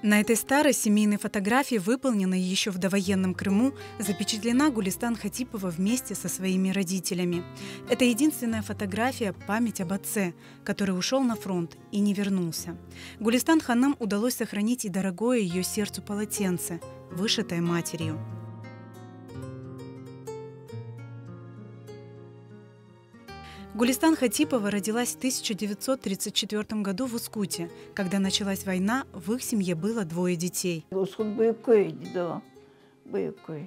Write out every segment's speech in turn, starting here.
На этой старой семейной фотографии, выполненной еще в довоенном Крыму, запечатлена Гулистан Хатипова вместе со своими родителями. Это единственная фотография – память об отце, который ушел на фронт и не вернулся. Гулистан Ханам удалось сохранить и дорогое ее сердцу полотенце, вышитое матерью. Гулистан Хатипова родилась в 1934 году в Ускуте. Когда началась война, в их семье было двое детей. Uskut büyük köy edi o, büyük köy.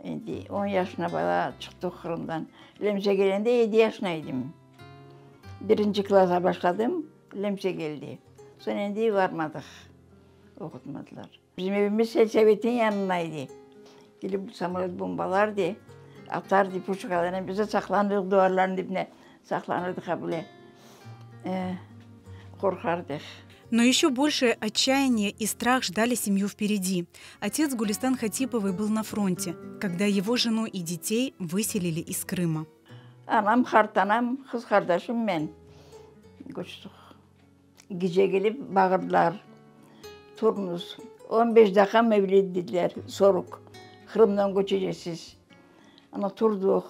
Endi on yaşına bala çıqtıq Qırımdan. Lemse kelgende yedi yaşına edim. Birinci klassa başladım, lemse keldi. Soñ endi barmadıq, oqutmadılar. Bizim evimiz selsovetniñ yanında edi. Kelip samolöt bombalardı, atardı puşkalarnen, biz de saqlanırdıq duvarlarnıñ dibine, saqlanırdıq a bile, qorqardıq. Но еще большее отчаяние и страх ждали семью впереди. Отец Гулистан Хатиповой был на фронте, когда его жену и детей выселили из Крыма. Anam, qartanam, qız qardaşım, men köçtik. Gece kelip bağırdılar, Turıñız, 15 daqqa mühlet dediler, срок, Qırımdan köçeceksiz. Ana turdıq.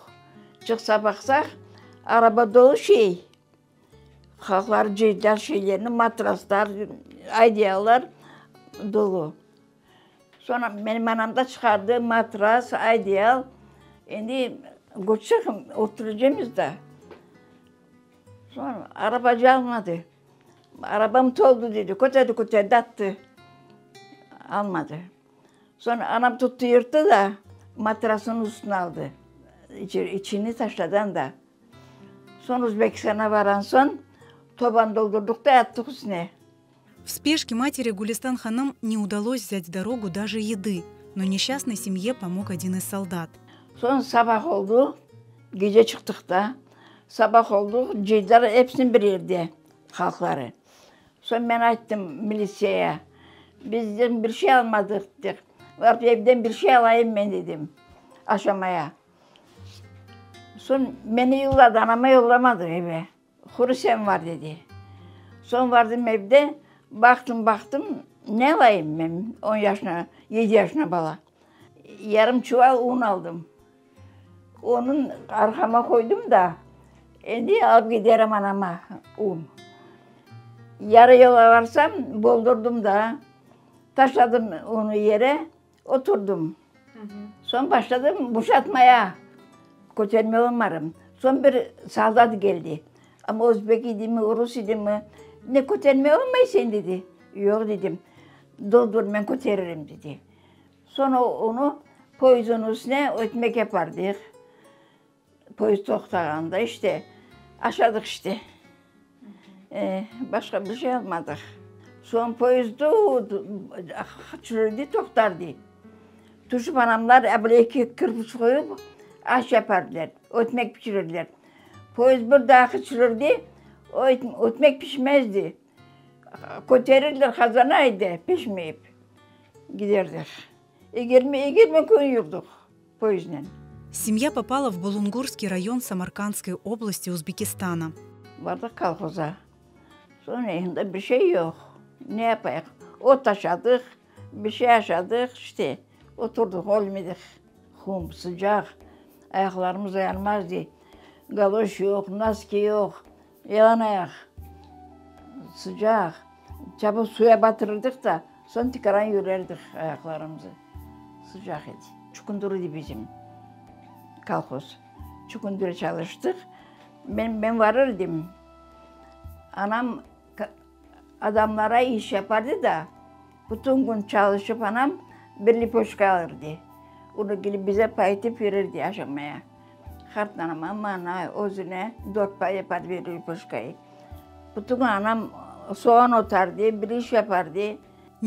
Çıqsa baqsaq, araba dolu şey. Halqlar cıydılar şeylerini, matraslar, odeyallar dolu. Soñra menim anam da çıqardı matras, odeyal. Endi köçsek oturacağımız da. Soñra arabacı almadı. Arabam toldı dedi. Köterdi, köterdi, attı. Almadı. Soñra anam tuttı, yırttı da matrasınıñ üstüne aldı. İçini taşladı da. Soñ Özbekistanğa barğan soñ toban doldurdıq da attıq üstüne. В спешке матери Гулистан Ханам не удалось взять в дорогу даже еды, но несчастной семье помог один из солдат. Soñ sabah oldı, gece çıqtıq da, sabah oldı, cıydılar episini bir yerde, halqları. Soñ men ayttım militsiyağa, bizden bir şey almadıq dedik. Barıp evden bir şey alayım men dedim, aşamaya. Soñ meni yolladı, anama yollamadı eve. Quru var dedi. Soñ vardım evde, baqtım, baqtım, ne alayım men, 10 yaşına, 7 yaşına bala. Yarım çuval un aldım. Onıñ arqama qoydım da, endi alıp giderim anama un. Yarı yola varsam, boldurdım da, taşladım unı yere, oturdım. Soñ başladım boşatmaya, kötermey olmarım. Soñ bir soldat keldi. Amma özbek edimi, rus edimi, ne kötermey olmaysıñ dedi. Yoq dedim, doldur men köteririm dedi. Soñ onı poyezdniñ üstüne ötmek yapardıq. Poyezd toqtağanda işte, aşadıq işte. Başqa bir şey almadıq. Soñ poyezd çürüdi, toqtardı. Tüşip anamlar böyle eki kirpiç qoyıp aş yapardılar, ötmek pişirirdiler. Poyezd bir daa çürüdi, ötmek pişmezdi. Köterirdiler qazana edi, pişmeyip giderdik. 20 kün yürdik poyezdnen. Семья попала в Булунгурский район Самаркандской области Узбекистана. Bardıq kolhoza. Soñ endi bir şey yoq. Ne yapayıq? Ot aşadıq, bir şey aşadıq, işte oturdıq, ölmedik. Qum, sıcaq, ayaqlarımız dayanmazdı. Galoş yoq, noski yoq, yalan ayaq. Sıcaq. Çabuk suya batırırdıq da, soñ tekrar yürerdik ayaqlarımızı. Sıcaq edi. Çukundur edi bizim kolhoz. Çukundur çalıştıq. Men, men varır edim. Anam adamlara iş yapardı da, bütün kün çalışıp anam bir lipoşka alırdı. Onı kelip bize pay etip verirdi aşamaya. Qartanama, maña, özüne dört pay yapardı bir lipoşkayı. Bütün kün anam soğan otardı, bir iş yapardı.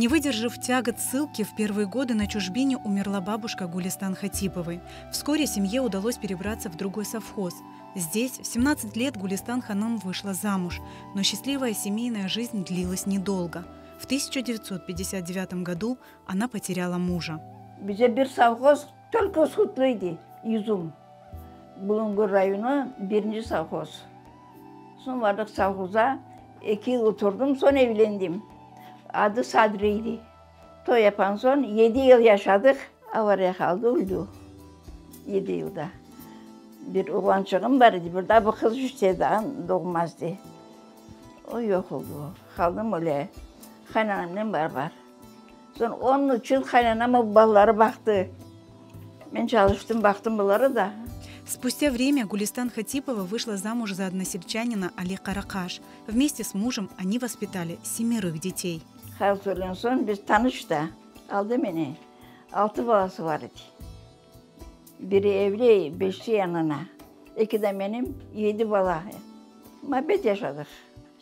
Не выдержав тягот ссылки, в первые годы на чужбине умерла бабушка Гулистан Хатиповой. Вскоре семье удалось перебраться в другой совхоз. Здесь в 17 лет Гулистан Ханым вышла замуж, но счастливая семейная жизнь длилась недолго. В 1959 году она потеряла мужа. Bize bir sovhoz только Uskutlıydı, Yüzüm. Bulungur rayonı birinci sovhoz. Soñ bardıq sovhozğa, eki yıl oturdum, soñ evlendim. Adı Sadriydi. Toy yapan soñ yedi yıl yaşadıq, avariya qaldı, öldi. Yedi yılda. Bir oğlançığım bar edi, bir daa bu qız işte daa doğmazdı. O yoq oldı. Qaldım öyle qaynanamnen barabar. Soñ onıñ içün qaynanam o balaları baqtı. Men çalıştım, baqtım buları da. Спустя время Гулистан Хатипова вышла замуж за односельчанина Али Каракаш. Вместе с мужем они воспитали семерых детей. Halq ölgen soñ biz tanış da, aldı meni. Altı balası bar edi. Biri evli, beşi yanına. Eki de menim, yedi bala. Muabbet yaşadıq.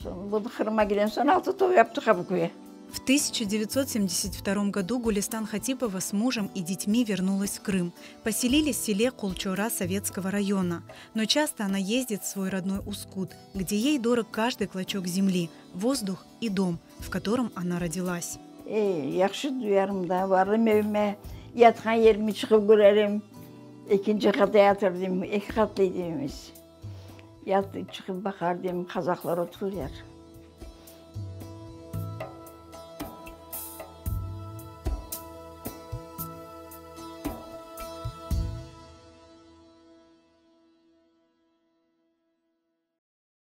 Soñ bu Qırımğa kelgen soñ altı toy yaptıq bu köye. В 1972 году Гулистан Хатипова с мужем и детьми вернулась в Крым. Поселились в селе Кулчора Советского района. Но часто она ездит в свой родной Ускут, где ей дорог каждый клочок земли, воздух и дом, в котором она родилась. Ey, yahşı duyarım da, varım evime, yatqan yerimi çıqıp körerim. Ekinci qatta yatırdım, eki qatlı edi evimiz. Yatıp çıqıp baqardım, qazaqlar oturırlar.